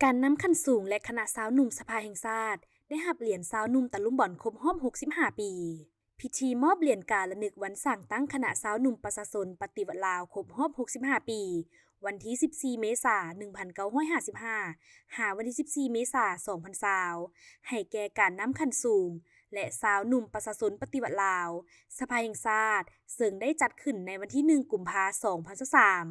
ການນຳຂັ້ນສູງ ແລະ ຄະນະຊາວໜຸ່ມສະພາແຫ່ງຊາດ ໄດ້ຮັບຫຼຽນຊາວໜຸ່ມຕະລຸມບ່ອນຄົບຮອບຫົກສິບຫ້າປີ. ພິທີມອບຫຼຽນກາລະນຶກວັນສ້າງຕັ້ງຄະນະຊາວໜຸ່ມປະຊາຊົນປະຕິວັດລາວຄົບຮອບຫົກສິບຫ້າປີ ວັນທີສິບສີ່ເມສາໜຶ່ງພັນເກົ້າຮ້ອຍຫ້າສິບຫ້າ ຫາວັນທີສິບສີ່ເມສາສອງພັນຊາວ ໃຫ້ແກ່ການນຳຂັ້ນສູງ ແລະ ຊາວໜຸ່ມປະຊາຊົນປະຕິວັດລາວ ສະພາແຫ່ງຊາດ ເຊິ່ງໄດ້ຈັດຂຶ້ນໃນວັນທີໜຶ່ງ ກຸມພາ ສອງພັນຊາວສາມ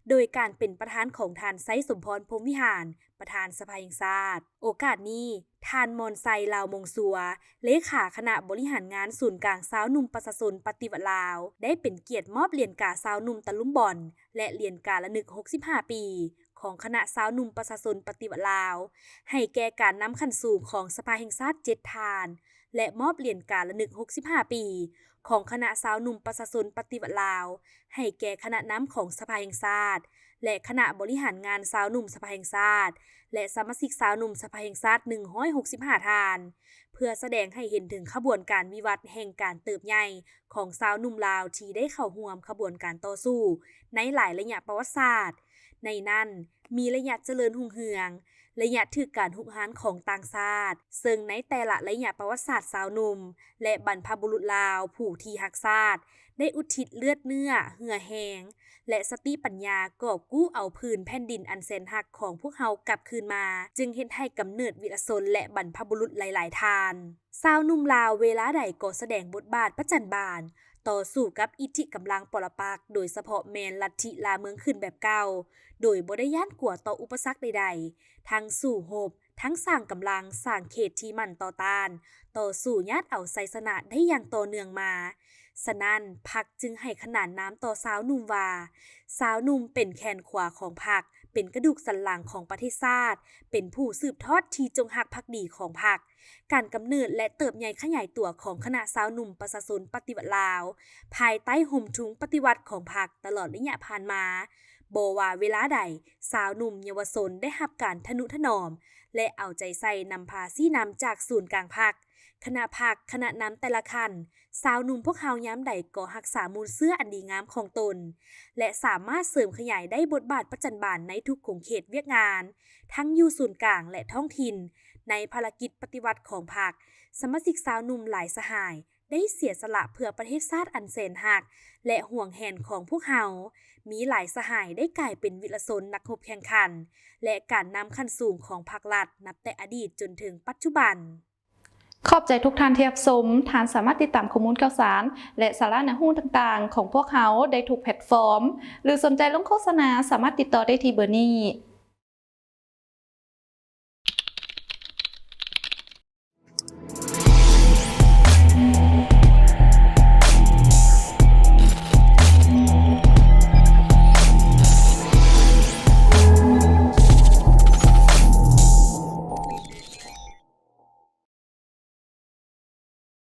ໂດຍການເປັນປະທານຂອງທ່ານ ໄຊສົມພອນ ພົມວິຫານ ປະທານສະພາແຫ່ງຊາດ. ໂອກາດນີ້ ທ່ານ ມອນໄຊ ລາວມົງຊັວ ເລຂາຄະນະບໍລິຫານງານສູນກາງຊາວໜຸ່ມປະຊາຊົນປະຕິວັດລາວ ໄດ້ເປັນກຽດມອບຫຼຽນກາຊາວໜຸ່ມຕະລຸມບ່ອນ ແລະ ຫຼຽນກາລະນຶກຫົກສິບຫ້າປີ ຂອງຄະນະຊາວໜຸ່ມປະຊາຊົນປະຕິວັດລາວ ໃຫ້ແກ່ການນຳຂັ້ນສູງຂອງສະພາແຫ່ງຊາດເຈັດທ່ານ ແລະ ມອບຫຼຽນກາລະນຶກຫົກສິບຫ້າປີ ຂອງຄະນະຊາວໜຸ່ມປະຊາຊົນປະຕິວັດລາວ ໃຫ້ແກ່ຄະນະນຳຂອງສະພາແຫ່ງຊາດ ແລະ ຄະນະບໍລິຫານງານຊາວໜຸ່ມສະພາແຫ່ງຊາດ ແລະ ສະມາຊິກຊາວໜຸ່ມສະພາແຫ່ງຊາດໜຶ່ງຮ້ອຍຫົກສິບຫ້າທ່ານ ເພື່ອສະແດງໃຫ້ເຫັນເຖິງຂະບວນການວິວັດແຫ່ງການເຕີບໃຫຍ່ຂອງຊາວໜຸ່ມລາວທີ່ໄດ້ເຂົ້າຮ່ວມຂະບວນການຕໍ່ສູ້ໃນຫຼາຍໄລຍະປະຫວັດສາດ. ໃນນັ້ນ ມີໄລຍະຈະເລີນຮຸ່ງເຮືອງ, ໄລຍະຖືກການຮຸກຮານຂອງຕ່າງຊາດ, ເຊິ່ງໃນແຕ່ລະໄລຍະປະຫວັດສາດຊາວໜຸ່ມ ແລະ ບັນພະບຸລຸດລາວຜູ້ທີ່ຮັກຊາດ ໄດ້ອຸທິດເລືອດເນື້ອ, ເຫື່ອແຮງ ແລະ ສະຕິປັນຍາກອບກູ້ເອົາຜືນແຜ່ນດິນອັນແສນຮັກຂອງພວກເຮົາກັບຄືນມາ, ຈຶ່ງເຮັດໃຫ້ກຳເນີດວິລະຊົນ ແລະ ບັນພະບຸລຸດຫຼາຍໆທ່ານ. ຊາວໜຸ່ມລາວເວລາໃດກໍສະແດງບົດບາດປະຈັນບານ ຕໍ່ສູ້ກັບອິດທິກຳລັງປໍລະປັກ, ໂດຍສະເພາະແມ່ນລັດທິລ່າເມືອງຂຶ້ນແບບເກົ່າ, ໂດຍບໍ່ໄດ້ຢ້ານກົວຕໍ່ອຸປະສັກໃດໆ, ທັງສູ້ຮົບ, ທັງສ້າງກຳລັງ, ສ້າງເຂດທີ່ໝັ້ນຕໍ່ຕ້ານ, ຕໍ່ສູ້ຍາດເອົາໄຊຊະນະໄດ້ຢ່າງຕໍ່ເນື່ອງມາ. ສະນັ້ນ, ພັກຈຶ່ງໃຫ້ຂະໜານນາມຕໍ່ຊາວໜຸ່ມວ່າ, ຊາວໜຸ່ມເປັນແຂນຂວາຂອງພັກ, ເປັນກະດູກສັນຫຼັງຂອງປະເທດຊາດ, ເປັນຜູ້ສືບທອດທີ່ຈົງຮັກພັກດີຂອງພັກ. ການກຳເນີດ ແລະ ເຕີບໃຫຍ່ຂະຫຍາຍຕົວຂອງຄະນະຊາວໜຸ່ມປະຊາຊົນປະຕິວັດລາວ ພາຍໃຕ້ຮົ່ມທຸງປະຕິວັດຂອງພັກຕະຫຼອດໄລຍະຜ່ານມາ, ບໍ່ວ່າເວລາໃດ, ຊາວໜຸ່ມເຍົາວະຊົນໄດ້ຮັບການທະນຸຖະໜອມ ແລະ ເອົາໃຈໃສ່ນຳພາຊີ້ນຳຈາກສູນກາງພັກ, ຄະນະພັກ, ຄະນະນຳແຕ່ລະຂັ້ນ, ຊາວໜຸ່ມພວກເຮົາຍາມໃດກໍຮັກສາມູນເຊື້ອອັນດີງາມຂອງຕົນ ແລະ ສາມາດເສີມຂະຫຍາຍໄດ້ບົດບາດປະຈັນບານໃນທຸກຂົງເຂດວຽກງານ, ທັງຢູ່ສູນກາງ ແລະ ທ້ອງຖິ່ນ, ໃນພາລະກິດປະຕິວັດຂອງພັກ, ສະມາຊິກຊາວໜຸ່ມຫຼາຍສະຫາຍ ໄດ້ເສຍສະຫຼະເພື່ອປະເທດຊາດອັນແສນຮັກ ແລະ ຫວງແຫນຂອງພວກເຮົາ. ມີຫຼາຍສະຫາຍໄດ້ກາຍເປັນວິລະຊົນນັກຮົບແຂ່ງຂັນ ແລະ ການນຳຂັ້ນສູງຂອງພັກລັດ ນັບແຕ່ອະດີດຈົນເຖິງປັດຈຸບັນ. ຂອບໃຈທຸກທ່ານທີ່ຮັບຊົມ. ທ່ານສາມາດຕິດຕາມຂໍ້ມູນຂ່າວສານ ແລະ ສາລະໜ້າຮູ້ຕ່າງໆຂອງພວກເຮົາໄດ້ທຸກແພລດຟອມ ຫຼື ສົນໃຈລົງໂຄສະນາ ສາມາດຕິດຕໍ່ໄດ້ທີ່ເບີນີ້.